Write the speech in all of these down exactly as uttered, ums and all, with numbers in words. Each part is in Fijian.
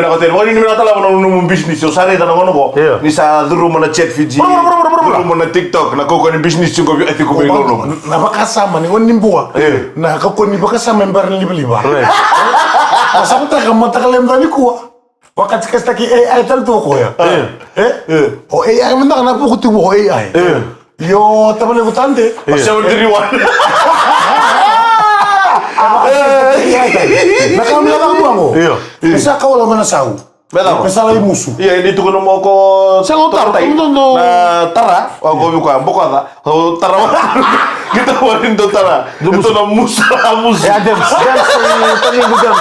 vinaka tale. Vakanuinui vinaka tale vua na nomu business. Au sa raica na gauna qo. Io. Ni sa curuma na Chat Fiji. Bro, bro, bro, bro, bro. Curuma na TikTok. Na kaukaua ni business tiko vei, e tiko vei Lolo. Na vakasama ni gauna ni bua. Io. Na kaukaua ni vakasama e bera ni livaliva. Right. Na sa mataka, mataka lema nikua. Vakatikasitaki A I tale tu o koya. Io. E? Io. O A I mada ga na vuku tu o A I. Io. Io, tavalevu tade. Io. Seven three one. Na ka mila vakamuago. Io. Ni sa kau loma na sau. Me cava? Me sa lai musu. Ia, ni tukuna mo ko. Sa lo taro, tai. Tudo, tudo. Na tara, o ko viko a bokoca. O tara. Kita mo ni do tara. Do musu. Ito na musu, a musu. E, a James, James, e, taciqu James.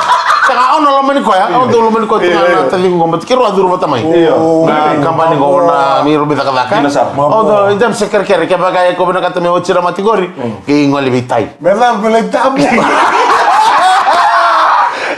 Saka au na loma ni koya, au dau loma ni koya tu na, na taciqu qo, but keirau a curu vata mai. Io. Na kabani qo na miro bicakacaka. Dina sara. Au dau, e James, e kerekere, kevaka e ko vinakata me oti ira mati qori, kei gole vei tai. Me cava, me lai tabu.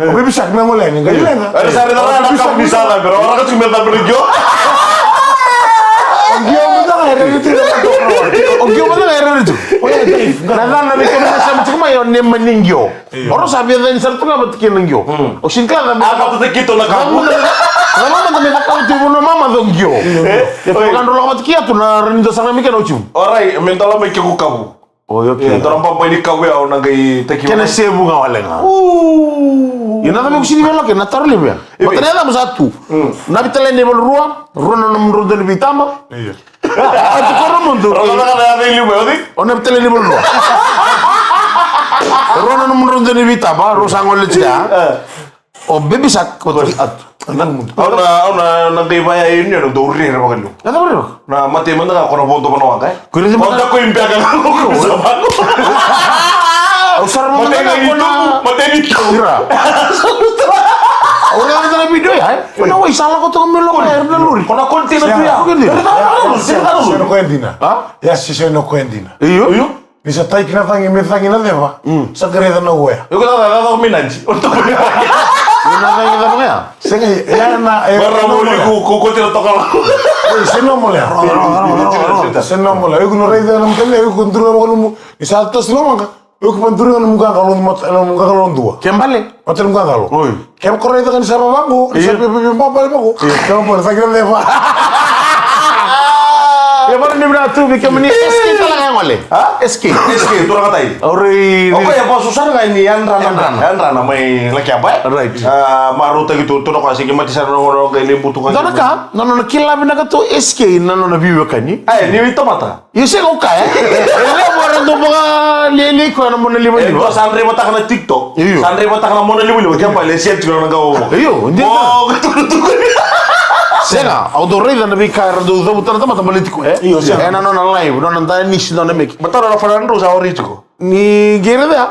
O Baby Shark na gole yani, qai leqa. Era sa raica na kapu ni sa cabe, ra waraka tiko me cabe na qio. O qio mada ga e rere tu. O qio mada ga e rere tu. Na cana vei kemuni na sema tiko mai, o nema ni qio. O rau sa via cani sara tu ga vata kei na qio. O sini kila cava. A, vata kei tu na kapu. Cava mada me cakava tu i vanua mamaca o qio. E? Ia tu ga dro lako vata kei tu na rani dua sara mai kena o timu. Orai, me dala mai ke ku kapu. Oi, okay. Ia, dua na babai ni kapu ya au na qai taki. Kena sevu ga wale ga. Ia na cava me ku sini vela kena taro levu ya. Vata na yacamu sa tu. Na vitala ni valu rua, rua na nomudrau dua ni vitama. Io. A tu koro mudu. Rau na ka na yaca i liu mai, o cei? O na vitala ni valu rua. Rua na nomudrau dua ni vitama, rau sa gole tiko ya. O Baby Shark, o tu atu. Au na, au na, na qai vaya e union, dau rere vakaliu. Na cava rere? Na mate mada ga ko na vodo vana waqa, e? Ko rere mada ga ko i beka ga ko sa vako. Au sara mada ga ko na mate ni tubu. Ira. Au rere na video ya, e? Ko na wai sa lako toka me lako ya, na lori. Ko na container tu ya. Ko na container. Sena ko e dina. Ha? Ya, sena ko e dina. Io. Io. Ni sa tai ki na cagi me cagi na ceva. Sa qai raica na uea. Io, ko na cava, cava, cava, minanji. Io, na cagi cava ga ya? Sega, ya na, e, mara na moli uea. Ko, ko, ko tira toka la. Ei, se normal ya. Roga, roga, roga, roga, roga. Se normal ya. Iko na raica na mutali, iko duru na makalumu. Ni sa tosi na waqa. Iko pa duru na mugaga lo, na mugaga lo dua. Ke bale. Mata ni mugaga lo. Oi. Kevaka o raica ga ni sa vavaqo, ni sa vavaqo. Io. Kevaka o raica ga ni sa vavaqo. Ia, vara ni vinaka tu vei kemuni S K tale ga e gole. A? S K. S K, turaga tai. Au rei. O koya e vasu sara ga ni yadrana. Yadrana. Yadrana mai Lakeba. Right. A, marautaki tu, tu na koya sigi mati sara na gone qai levu tu ga. Dua na ka, na nona kila vinaka tu S K na nona veiwekani. Ai, ni veitamata. Io, sega, au kaya. E levu era dau vakalialiai koya na mona livaliva. E dua sa draivataka na TikTok. Io. Sa draivataka na mona livaliva. Kevaka e sega tiko na gauna. Io, dina. O, ka tukutuku. Sega, au dau raica na veika era dau cavuta na tamata baleti koya, e? Io, sega. E na nona live, nona danisi, nona meki. Matana na fana drau sa ori tiko. Ni qai raica ya.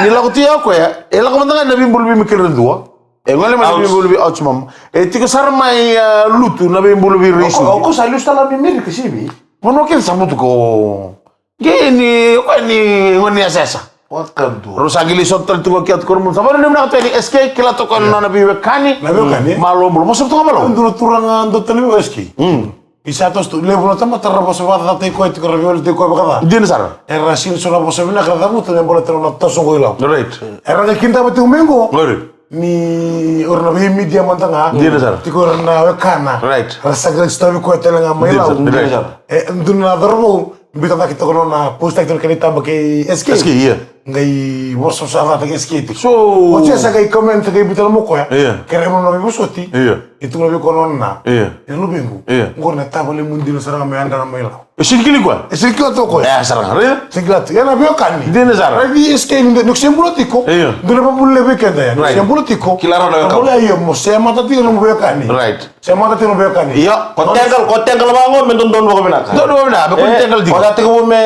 Ni lako tu ya o koya. E lako mada ga na veibulu vei Michael Radua. E gole mai na veibulu vei Ouch Mama. E tiko sara mai, a, Lutu na veibulu vei Reisi. O ko, o ko sa liu sa tala mai Merika, sivi. Vanua kece sa butuka o. Ke ni, o koya ni gone ni yasayasa. Wakadua. Rau sa qai lai sota tale tu ga kea tu koro mudu. Sa vanua ni vinaka tu yani S K, kila toka na nona veiwekani. Na veiwekani. Malo bula. Vosa toka malo. Dua na turaga dua tale vei S K. Mm. Ni sa toso tu, levu na tamata ra vosa vakacacataki koya tiko, ra veiwalitaki koya vakaca. Dina sara. Era sega ni so na vosa vinaka ra cavuta me baleta na nona toso qo i Lau. Right. Era qai kidava tiko mai qo. Right. Ni o ira na veimedia mada ga. Dina sara. Tiko o ira na wekana. Right. Ra sa qai sitavi koya tale ga mai Lau. Dina sara. E, dua na cauravou, biuta cake toka na nona, postaki toka na kena itaba kei S K. S K, ia. Qai vosa sa cata ke skate. So. O tia sa qai comment, qai butala mo koya. Io. Kere mo na vosoti. Io. E tukuna vei koya nona. Io. E luvequ. Io. Qori na tavale mu dina sara ga me yadra ga mai Lau. E sini kila koya. E sini kila tu koya. E sara ga, io. Sini kila tu. Ia na veiwekani. Dina sara. Raici S K ni dua, ni se bula tiko. Io. Dua na vabula levu vei keda ya. Ni se bula tiko. Kila rawa na veiwekani. Io, mo se mata tiko na veiwekani. Right. Se mata tiko na veiwekani. Io, ko tegal, ko tegal vaqo me dodonu vakavinaka. Dodonu vakavinaka, me ko tegal tiko. Ko sa tiko me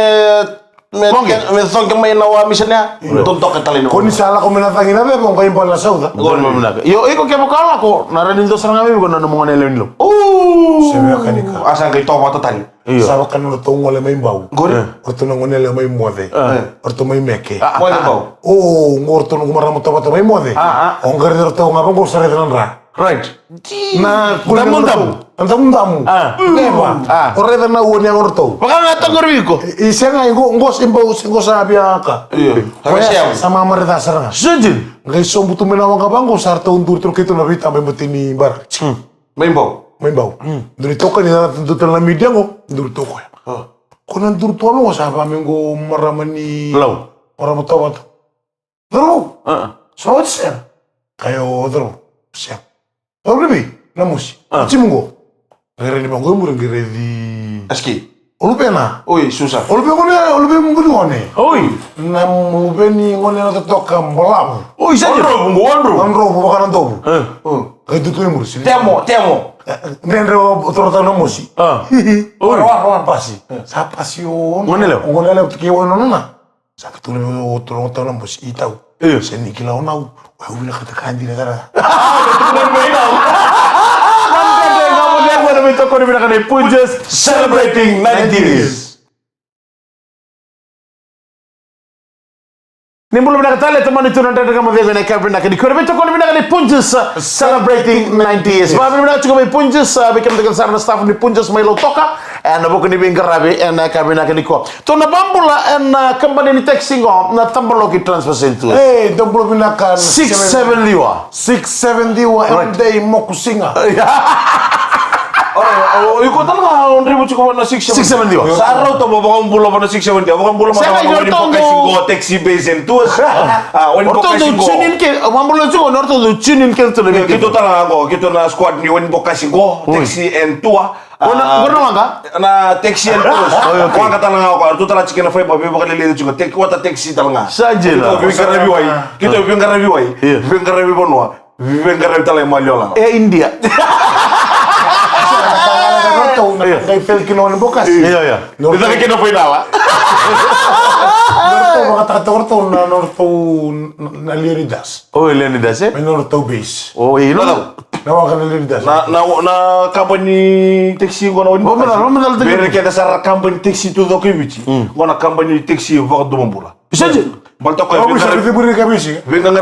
Me, me coqa mai na wa missionary. Io. Totoka tale ni. Ko ni sa lako mai na cagi na veva, o qai bale na sauca. Qo ni maminaka. Io, iko kevaka o lako, na rani dua sara ga vei iko na nomu gone yalewa ni Lau. O. Se veiwekani ka. A sa qai tovata tale. Io. Sa vaka na ratou gole mai Bau. Qori. E. Ratou na gone yalewa mai Moce. E. Ratou mai Meke. A, a, Moce a. Bau. O, qo ratou na noqu marama tovata mai Moce. A, a. O qai raici ratou ga vaqo sa raica na dra. Right. Na damudamu. Na damudamu. A. Neva. A. O raica na ua ni yago ratou. Vaka ga toka vei iko. I, i sega, i qo, qo se Bau, se qo sa via ka. Io. Koya sa mamare ca sara ga. Sijin. Qai sobu tu mai na waqa vaqo sa ratou duri tu keitou na veitaba e bati ni bara. Hmm. Mai Bau. Mai Bau. Hmm. Duri toka ni na ratou duri tale na media qo, duri toka ya. A. Ko na duri toka vaqo sa va me qo marama ni Lau. Marama tovata. Cauravou. A, a. Sa oti sega. Kaya o cauravou. Sega. Cauravou ni vei? Na mosi. A. Timu qo. Qai rai ni vaqo i muri qai raici. Aski. O luvena. Oi, Susa. O luvena gone, o luvena buli gone. Oi. Na luvena ni gone na totoka balavu. Oi, sa. Wandrovu, qo wandrovu. Wandrovu, vaka na dovu. E. O. Qai tutu i muri sili. Temo, temo. E, dredre o torotaka na mosi. A. Oi. Wara, wara, wara. Pasi. E. Sa pasi o. Gone levu. Gone levu, tuke o nona. Sa ka tukuna vei au, o tologotau na mosi, i tau. Io. Se ni kila o nau, o au vinakata ka dina tara. Celebrating ninety years. Ni bula vinaka tale, tamani tu na Dredre Ga Mo Cegu ena yakavi vinaka nikua. Veitokoni vinaka ni Punjas, celebrating ninety years. Vakavinavinaka tiko vei Punjas, a, vei kemudou kece sara na staff ni Punjas mai Lautoka. Ena vuku ni veiqaravi ena yakavi vinaka nikua. Tou na vakabula ena, a, kabani ni taxi qo, na Tabaloki Transport Centre. E, dou bula vinaka na six seven Liwa. Six seven Liwa, everyday moku siga. O, o, iko tale ga o draiva tiko vua na six seven Liwa. Sa rauta mo vakabula vua na six seven Liwa. Vakabula mada vua na Wani Bokasi qo, Taxi Base and Tours. A, Wani Bokasi qo. Vakabula tiko, o ratou dau tune in kece tu na. Keitou tale ga qo, keitou na squad ni Wani Bokasi qo, Taxi and Tour. Qo na, qo na waqa? Na Taxi and Tours. Oi, okay. Waqa tale ga qo, ratou tale tiko na faiva, veivakaleleci tiko, tek-, water taxi tale ga. Sa dina. Keitou veiqaravi wai, keitou veiqaravi wai. Io. Veiqaravi vanua. Veiqaravi tale e Maliola. E India. Io. Qai fel kina Wani Bokasi. Io, io. Ni caka kina fainala. Ratou vakataka ratou na, na ratou na Leonidas. O, Leonidas, e? Mai na ratou base. O, e, no. Na waqa na Leonidas. Na, na, na kabani taxi qo na Wani Bokasi. Vamos lá, vamos lá. Vei ira kece sara na kabani taxi tu coko i Viti. Mm. Qo na kabani taxi vakadomobula. Sadi. Baleta o koya veiqaravi,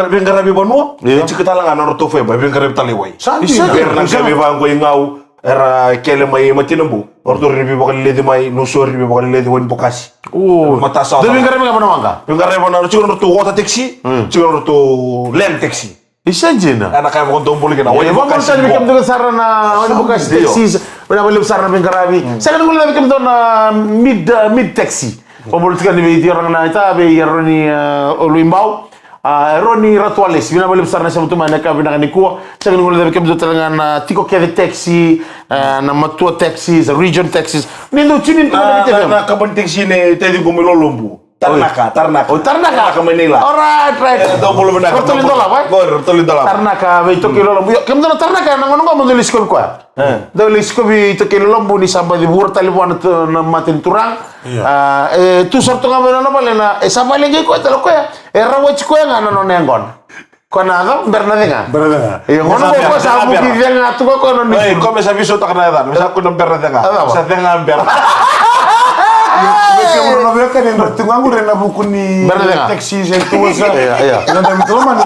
veiqaravi vanua. Io. E tiko tale ga na nodratou faiva, veiqaravi tale i wai. Sadi. Vei ira na qai veivaqo i Gau, era kele mai Matinabou. O ratou ni veivakaleleci mai, Nausori ni veivakaleleci, Wani Bokasi. O. Matasawa. Dou veiqaravi ga vana waqa? Veiqaravi vana, tiko na nodratou water taxi, mm, tiko na nodratou land taxi. Isa dina. Ena ka e vakadomobula kina. Io, Wani Bokasi qo. Vakadomobula kina sara na Wani Bokasi taxis. Vinaka vakalevu sara na veiqaravi. Sega ni guilecavi kemudou na Mid, uh, Mid Taxi. Vakadomobula tiko yani vei Tiaraga na ita, vei Eroni, uh, Oluibau. Uh, Eroni Ratualesi. Vinaka vakalevu sara na sema tu mai ena yakavi vinaka nikua. Sega ni guilecavi kemudou tale ga na Tiko Kece Taxi, uh, na Matua Taxis, Region Taxis. Ni dou tune in tu mai na, na, na kabani taxi nei taciqu mai Lolobu. Taranaka, Taranaka. O, Taranaka. Taranaka mai Naila. Alright, right. E, dou bula vinaka. Ratou ni dolava, e? Qori, ratou ni dolava. Taranaka, vei Tokei Lolobu. Io, kemudou na Taranaka, na gauna qo mo dou lai sikovi koya. E. Dou lai sikovi Tokei Lolobu ni sa baci vura tale vua na tu-, na mata ni turaga. Io. A, e, tu sara tu ga mai na nona vale na, e sa vale qai koya tale o koya. E rawati koya ga na nona yaqona. Ko na cava, bera na cega. Bera na cega. Io, gauna qo ko sa vuki cega tu ko na ni. Oi, ko me sa veisautaka na yacana, me sa kua na bera na cega. A cava? Sa cega bera. Io, me kemudou na veiwekani, dou tu ga qori ena vuku ni bera na cega. Taxis and tours. Io, io. Na dau veitalanoa.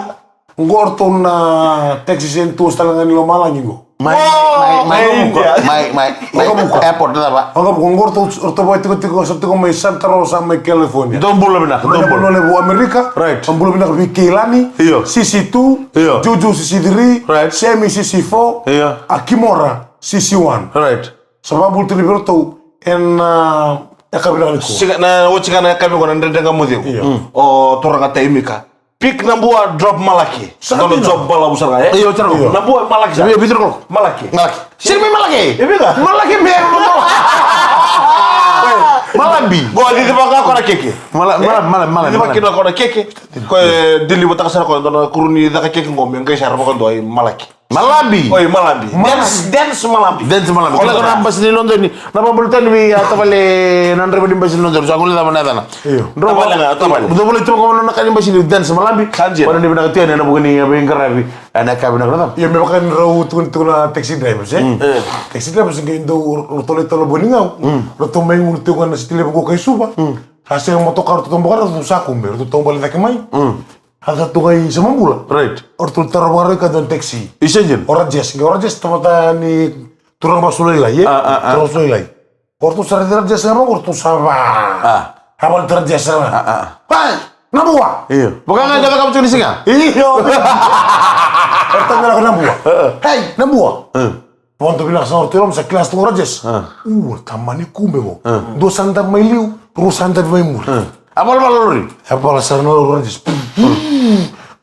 Qo ratou na taxis and tours tale ga ni lomalagi qo. Mai, mai, mai, mai, mai, mai, mai, airport, na cava? Vaka, vaka, qo ratou, ratou vakatikotiko, sa tiko mai Santa Rosa, mai California. Dou bula vinaka, dou bula. Mai na vanua levu Amerika. Right. Dou bula vinaka vei Keilani. Io. C C two. Io. Juju C C three. Right. Semi C C four. Io. A Kimora C C one. Right. Sa vakabula tiko vei ratou ena, ah, Yakavi vinaka nikua. Siga, na oti ga na yakavi qo na Dredre Ga Mo Cegu. Io. Mm. O turaga Taimika. Pick Nabua, drop Malaki. Sa dua na job balavu sara ga, e? Io, tara qo. Nabua, Malaki sa. Io, vitu qo. Malaki. Malaki. Siri mai Malaki. E vika. Malaki me. Malabi. Qo, cici vaka ko na keke. Mala-, mala-, mala-, mala-, cici vaka mala. Kina ko na keke. Ko e deliver taka sara ko dua na kuru ni caka keke qo me qai sara vakadua i Malaki. Malabi. Oi, Malabi. Malabi. Dance, dance Malabi. Dance Malabi. Ko na basi ni London ni. Na vabulu tani vei a tavale na draiva ni basi ni London. Sa gole cava na yacana. Io. Dro tavale ga, tavale. Dro tavale tu ko na ka ni basi ni dance Malabi. Sanjira. Ko na ni vinaka tu yani na vuka ni a veiqaravi. Ana ka vinaka na cava. Io, me vaka ni rau tu tu na taxi drivers, e? Mm. E. Taxi drivers qai dau ro tole tale boni gau. Mm. Ro tu mai ngulu tu na siti levu ko kai Suva. Mm. Sa sega motoka ro tu tobo kara tu sa kumbe. Ro tu tobo le cake mai. Mm. A sa tu qai Samabula. Right. O ratou taro vakarau ka dua na taxi. I Saint John. O Rajesh, qai o Rajesh tamata ni turaga vasu lailai, e? Ah, ah, ah. Turaga vasu lailai. O ratou sa raici Rajesh ga vaka o ratou sa va. Ah. A vale tu Rajesh ga. Ah, ah. Hey, Nabua. Io. Vaka ga ka cakava tiko ni siga. Io. O ratou mera ko Nabua. Ah, ah. Hey, Nabua. Ah. Vodo vinaka sa oti loma sa kila sa tu o Rajesh. Ah. Ua, tamani kube vo. Ah. Dua sa dabe mai liu, rua sa dabe mai muri. Ah. A valavala lori. A vala sara na lori o Rajesh.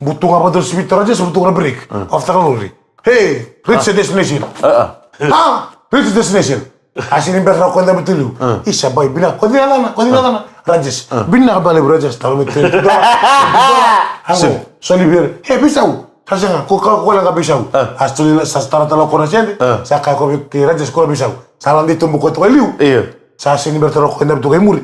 Butu ga vata o sivita o Rajesh, butu ga na brake. Ah. Off taka lori. Hey, reach the destination. Ah, ah. Ah, reach the destination. A sini bera ko dabe tu liu. Ah. Isa bai, vinaka, ko dina dana, ko dina dana. Rajesh. Ah. Vinaka bale Rajesh, talo me tu. Sim. Soli bera. Hey, bisau. Sa sega, ko ka ko laga bisau. Ah. A soli sa tara tala ko na sede. Ah. Sa ka ko ke Rajesh ko na bisau. Sa lade tu buko to liu. Io. Sa sini bera tala ko na buto kai muri.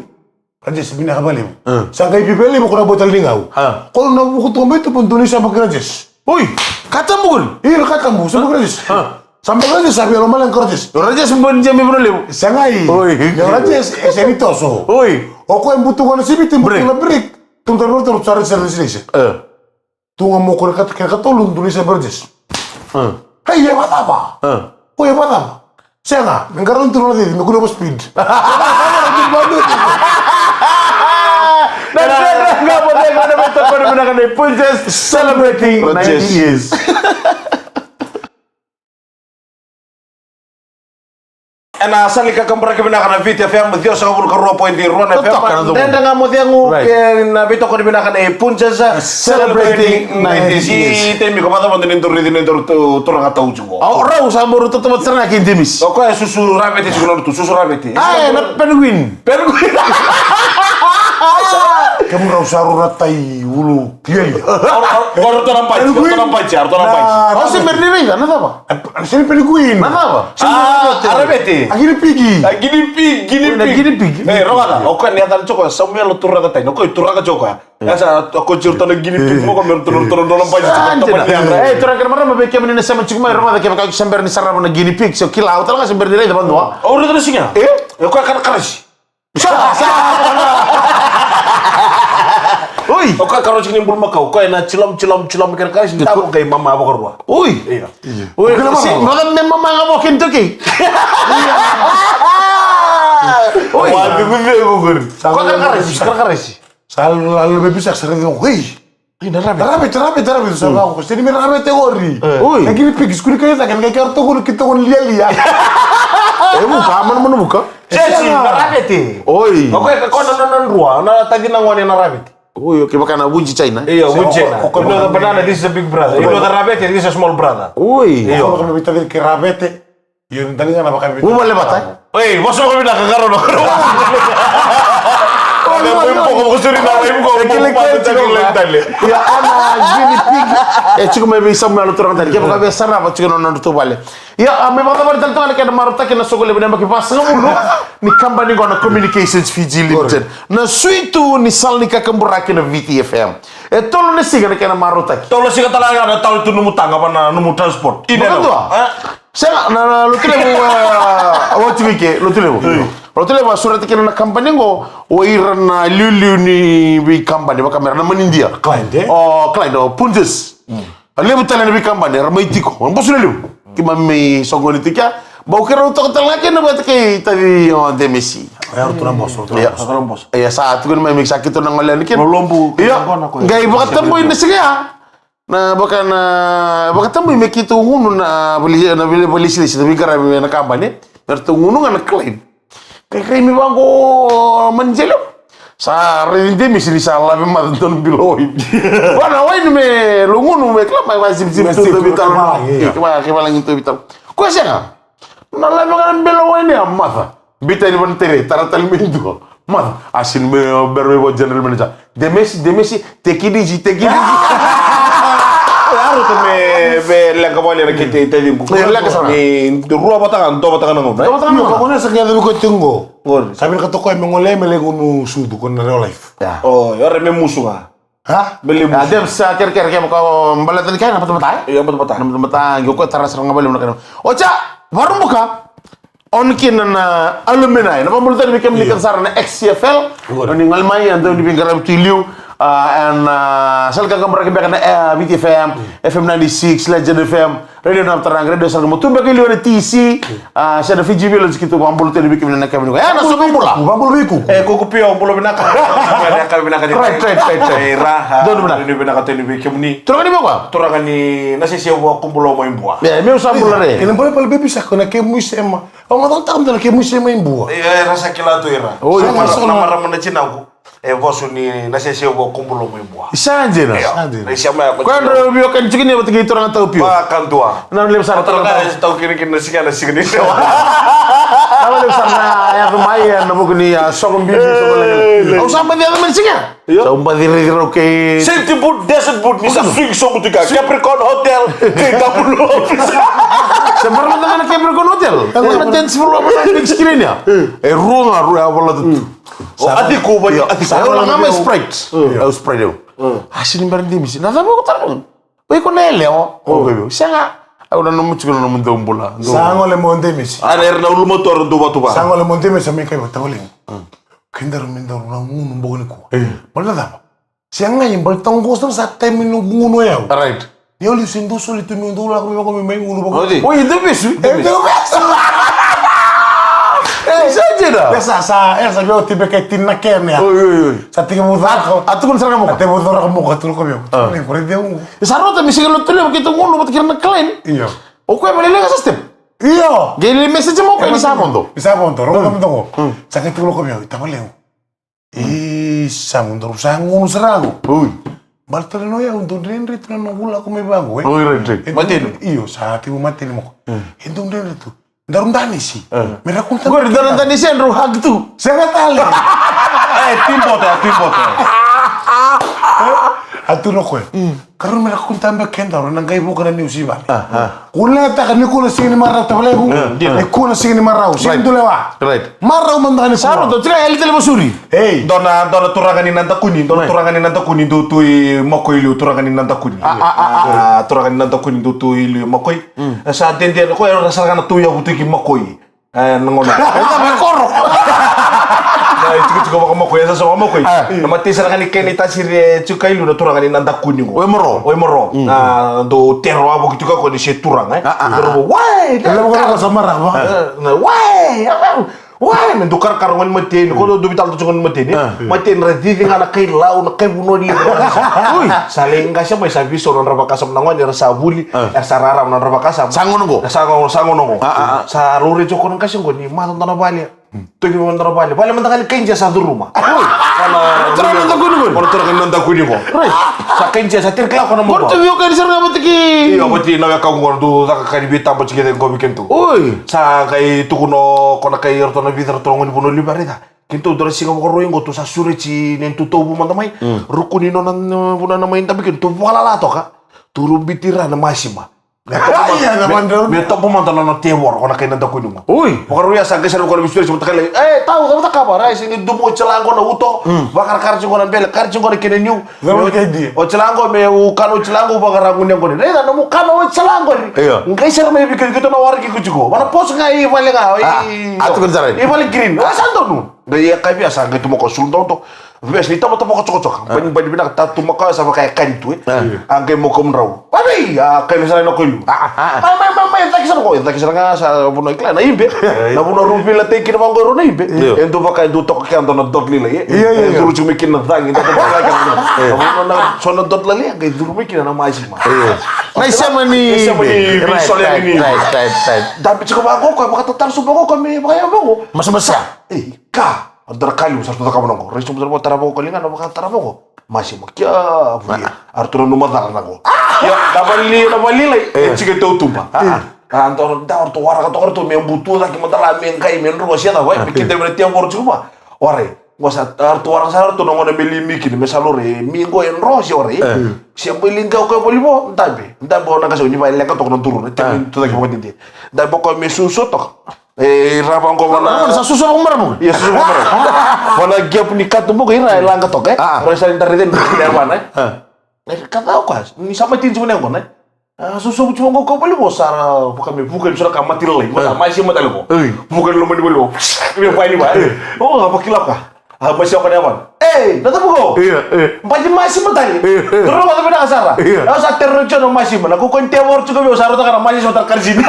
Rajesh vinaka valevu. Ah. Sa qai vivi levu ko na botali ni gau. Ah. Ko na vuku tu mai tu pun tu ni sa baki Rajesh. Oi, katabu kuri. Io, katabu, sa baki Rajesh. Ah. Sa baki Rajesh, sa via lo male ko Rajesh. Rajesh mo ni jami vuna levu. Sa qai. Oi. Io, Rajesh, e seni toso. Oi. O ko e butu ko na siviti, butu na brake. Tunta rotor, sa Rajesh, Rajesh. Eh. Tu ga mo kore kata kena katolu dua ni sa Burgess. Hei, e vacava? O e vacava? Sega, me qarauni tu na cici me kua ni ova speed. Na Dredre Ga Mo Cegu, na veitokoni vinaka nei Punjas, celebrating ninety years. Ena sala ni kakaburaki vinaka na Viti F M, ciwasagavulu ka rua point rua na F M. Totoka na cauravou. Dredre Ga Mo Cegu, right, kei na veitokoni vinaka nei Punjas, celebrating ninety years. Io, Taimika, vacava dou ni dau raici na nodaru turaga tauci qo? Au, rau sa bau tautauvata sara ga kei Demis. O koya e susu ravete tiko na nodratou, susu ravete. A, e na penguin. Penguin. Kemudrau sa rau na tai ulu lialia. Au, au, au, ratou na bati, ratou na bati, ratou na bati. Au se bera ni raica, na cava? A, a, sega ni penguin. Na cava? A, a ravete. A guinea pig. A guinea pig, guinea pig. Na guinea pig. E, rogoca, o koya ni yacana tiko o Samuela Turaga Taina, o koya Turaga tiko o koya. E sa, o koya tiko ratou na guinea pig, mo koya me ratou, ratou, ratou na bati tiko, ratou na bati. E, turaga kei na marama, vei kemuni na sema tiko mai, rogoca kevaka o iko se bera ni sarava na guinea pig, se o kila, au tale ga se bera ni raica vadua. Au raica na siga. E? E o koya kana karasi. Sa, sa. Oi. O koya karau tiko ni bulumakau, o koya na tilom, tilom, tilom kena karasi, ni tavo qai mama vakarua. Oi. Io. Oi, o kena si, mama. Mama me mama ga vo kena toki. Oi. Wa, cegu, cegu, qori. Koya kana karasi, kana karasi. Sa lalo me bisa, sa raica, oi. Oi, na ravete. Na ravete, ravete, ravete, sa vaka, sega ni me ravete qori. Oi. Na guinea pig, skuli kai cake, na kai kero tokoni, ki tokoni lialia. E vuka, manumanu vuka. Jesi, na ravete. Oi. O koya, o koya na nona rua, na taci na gone na ravete. Oi, o kevaka na vuji China. Io, vuji China. O koya, you know the banana, this is a big brother. You know the ravete, this is a small brother. Oi. Io. O koya na veitaci kei ravete. Io, ni daliga na vakavi. Vuvale vata. Oi, vosa vakavinaka, qarauna. Oi, oi, oi. Oi, oi, oi. Io, a na guinea pig. E tiko mai vei Samuela Turaga Taina. Kevaka via sarava tiko na nodratou vale. Ia, a, me vakacavara tale toka na kena marautaki na soqo levu na yabaki vasagavulu ni kabani qo na Communications Fiji Limited. Na suitu ni sala ni kakaburaki na Viti F M. E tolu na siga na kena marautaki. Tolu na siga tale ga na tau tu nomu taga va na nomu transport. Ina dua. Sega, na, na Lotulevu, a, a, oti vei ke, Lotulevu. Io. Lotulevu a sureta kina na kabani qo, o ira na liuliu ni veikabani, vaka me ra na manidia. Client, e? O, client, o, Punjas. Mm. A levu tale na veikabani era mai tiko. Era boso na levu. Keimami mai soqoni tiko ya. Bau keirau toka tale ga kina vata kei taci o Demesi. Ia, ratou na boso, ratou na boso. Ia, sa tukuni mai me sa keitou na gole yani kina. Lolobu, ia, qai vakatabui na siga ya. Na vaka na, vakatabui me keitou gunu na vali, na vali, valisilisi, na veiqaravi ena kabani. Me ratou gunu ga na claim. Kai kai me vaqo manjelo. Sa raici Demisi ni sa lave maca dua na bilo wai. Vana wai ni me lugunu me kila mai wai sipsipi tu da vitala. Mai ke valagi tu vitala. Ko sega. Na lave ga na bilo wai ni a maca. Bita ni vana tere tara tali me dua. Maca. Asin me bero me vo general manager. Demesi, Demesi, take it easy, take it easy. Yaru te me me lenga vale na kete ita dimbu. Ni rua vataka, dua vataka na ngona. Dua vataka na ngona. Ko ne sa kete ko tingo. Ngori. Sabi ka toko me ngole me lengu nu sudu ko na real life. Oh, yore me musu ga. Ha? Me lengu. Dem sa kere kere kemo ko baleta ni kana pata pata. Iya pata pata. Na pata pata ngi ko tara sara nga vale mo na kana. Ocha, varubuka. Oni kina na alumni na vabulu tani vei kemuni kece sara na X C F L. Oni gali mai a dau ni veiqaravi tu i liu. Ena sala ka kaburaki beka na Viti F M, F M ninety six, Legend F M, Radio Namataraga, Radio Saraga, mo tu beka i liu ena T C. Se na Fiji Village ki tu vabulu tani vei kemuni na kemuni. Ena so vabula. Vabulu vei ku. E kuku pio bulu vinaka. Vinaka vinaka ni. Right, right, right, right. Ira. Donu vinaka. Ni vinaka tani vei kemuni. Turaga ni vei kua. Turaga ni na sese vua kubulo mai bua. E meu sa bula re. Ena bula pale bebi sa kona kemu isema. Au mataka taka mada na kemu isema i bua. E rasa kila tu ira. Oi. Sa mara na mara mana tinaku. E vosu ni na sese vua kubulo mai bua. Sa dina. Sa dina. Na isema ya ko. Kwa ndro vio kan tiki ni vata ki turaga tau pio. Ba kan tua. Na levu sara turaga tau. Tau kiri kiri na siga na siga ni sewa. Na levu sara na ya mai ya na vuku ni ya soko bibi soko levu. Au sa mani ya mani siga. Sa umbaci raici rau kei safety boot, desert boot, ni sa swing sobu tu ka Capricorn Hotel, K W office. Sa mara mada ga na Capricorn Hotel. Ena dance floor mada ga screen ya. E rua ga rua ya vala tu. O ati ko vani ati ko. Sa vala ga mai Sprite. Au Sprite au. Asi ni bara dimisi. Na cava ko tara. Oi ko na yalewa. Ko bebe. Sega. Au na nomu tiko na nomu dau bula. Sa gole mo Demisi. Ana era na ulumatua ra dau vatuva. Sa gole mo Demisi sa mai kai vata wale. Kedaru me daru na gunu bogo ni kua. Bale na cava? Se gai bale tau gosta sa taimi ni gunu o yau. Right. Ni au liu se dau soli tu meu dau lako me vako me mai gunu bogo. Oi, dau vesu. E dau vesu. E sa jeda. E sa sa e sa veo tibe kai tina kene ya. Oi oi oi. Sa tiki vucako. A tukuna sara ka moka. A te vucako moka tukuna ko veo. Ni kore deu. E sa rota mi siga lotu levu keitou gunu vata kei ira na clan. Io. O koya vale leqa sa step. Io. Qai lai message mo koya ni sa vodo. Ni sa vodo, rau vodo mo togo. Sa qai tukuna ko veo, ita vale lequ. E sa vodo, sa gunu sara qo. Ui. Bale tale no yau dau dredre tu na noqu lako mai vaqo e. Ui, right, right. Mateni. Io, sa tiko mateni mo koya. E dau dredre tu. Daru danisi. Me ra kunta. Qori daru danisi e drau hug tu. Sega tale. E timbota, timbota. A tu na koya. Karua me ra kunta be kedaru na qai vuka na niu sivale. Kua legataka ni kua na siga ni marau tavalevu. Ni kua na siga ni marau. Siga ni dulewa. Marau mada ni kua. Sa rau tou tira e li tale vasuri. Ei. Dona dona turaga ni Nadakuni, dona turaga ni Nadakuni dou tu i Makoi liu turaga ni Nadakuni. Turaga ni Nadakuni dou tu i liu i Makoi. E sa dede na koya era sara ga na tu yavu tu ki Makoi. E na gona. E na me koro. Na itikotiko vakamakoi, e sa so vakamakoi. Na matei sara ga ni kena itasiri e tiko i liu na turaga ni Nadakuni qo. O i Moro. O i Moro. Na dou tero a voki tiko ko ni se turaga e. Tero vo wai. E na vakaroka sa marava. Na wai. Wai, me dou karakara goni mateni, ko dou vitala tu goni mateni. Mateni ra cici ga na kai lau, na kai vunoni. Ui. Sa lai qase mai sa viso na dra vakasama na goni, era sa vuli, era sa rarama na dra vakasama. Sa gona qo. Sa gona, sa gona qo. Sa laurai joko na qase qo ni maca dona vale. Toki maca dona vale. Vale mada ga ni kai jia sa curuma. Ui. Kona turaga ni Nadakuni qo. Kona turaga ni Nadakuni qo. Sa kai jia sa tiri kila kona mo. Kona tu vio kai ni sara ga vata ki. Io, vati na weka qo dou caka kai ni vitaba tiki de qo viketu. Oi. Sa kai tukuno kona kai ratou na vica ratou na goni vunau liu vare ca. Keitou dua na siga vakarua iqo tou sa sureti ne tou tauvu mada mai. Rukuni nona vuna na mai dabe keitou vakalala toka. Tou rubiti ra na masima. Me tobo mada nona tevoro kona kai Nadakuni qo. Oi. Vakarua ia sa qai sara kona misureti mata kai lai. E tau cava cakava ra e sega ni dubu o tila qo na uto. Vakarakara tiko na bele kara tiko na kena niu. O tila qo me u kana o tila qo vakaraguni qo ni. Raica nomu kana o tila qo ni. Qai sara mai viketu na waraki ku tiko. Vana poso ga i vale ga. A tukuni sara i vale green. O sa donu. Qai e kavi a sa qai tu maka sulu dodo. Ves ni tamatama ko cokocoka. Bani bani vinaka tatu maka sa vaka e kani tu e. A qai maka mudrau. Vavei a kai me sara na koilu. Mai mai mai mai Cake sara qo, e cake sara ga sa vanua e kila na ibe. Na vanua rau veilatai kina vaqo e rau na ibe. Io. E dau vaka e dau toka kea dua na dot lailai, e? Io, io, io. E curu tiko mai kina na cagi, dau toka kea na vanua na so na dot lailai, qai curu mai kina na masima. Io. Na isema ni ibe. Na isema ni ibe. Right, right, right, right. Dabe tiko vaqo, koya vakatatara sobu vaqo, koya me vakayawa vaqo. Masamasa. Ei, ka. Au dara kaliu, sa ratou cakava na qo. Rai sobu sara vaqo, tara vaqo, ka ligana, vaka tara vaqo. Masima, kia, vulia. Aratou nanuma cala na qo. Ia, na vali, na vali lai, e tiko e tautuba. A, dau, dau, ratou waraka toka ratou, me butu cake, me dala, me qai, me dro, se cava, me kete, me tia, voro tiko va. Warai, qo sa, aratou waraka sara ratou, na gona me limi kina, me sa lori, mi qo e dro, se warai. Se bai liga o koya voli vo, dabe. Dabe o na qase, ni vai leqa toka na duru, na tia, me tu cake vakadede. Dabe o koya me susu toka. E, rava qo vana. Sa susu vako maravu. Ia, susu vako maravu. Vana gap ni katuba qo ira e laga toka, e. Rai sa ni dare deni, e vana, e. E, ka cau ka, ni sa mai tini tiko na yaqona, e. A, susu tiko qo ka voli vo, sa ra vaka me vuka ni so na ka mati lalai, ma sa masima tale qo. Vuka ni loma ni voli vo. Me vai ni vai. O, a vakila ka. A, masima ka na yavana. Ei, na cava qo? Ia, e. Bati masima tale. Ia, e. Toro vata vinaka sara. Ia. Au sa tero tiko na masima. Na koko ni tevoro tiko vei au sa rotaka na masima tara karisini.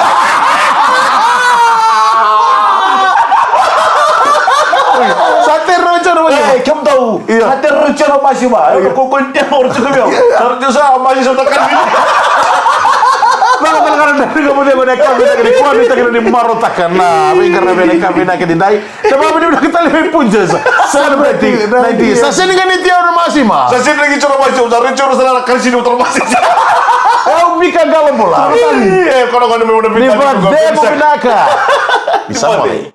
Sa tero tiko na masima. Ei, kemudou. Ia. Sa tero tiko na masima. Ia. Na koko ni tevoro tiko vei au. Sa rotaka sa masima tara karisini. Vaka vaka na riga mo ceva na ka vinaka ni kua ni takina ni marotaka na veiqaravi na ka vinaka ni dai. Sa vavinavinaka tale vei Punjas. Celebrating ninety. Sa sega ni ganiti au na masima. Sa sega ni ganiti au na masima. Sa raici au na sala na karisini au tara masima. E au Mika Qalobola. E, kono kono me una. Ni vakacegu vinaka. Ni sa mole.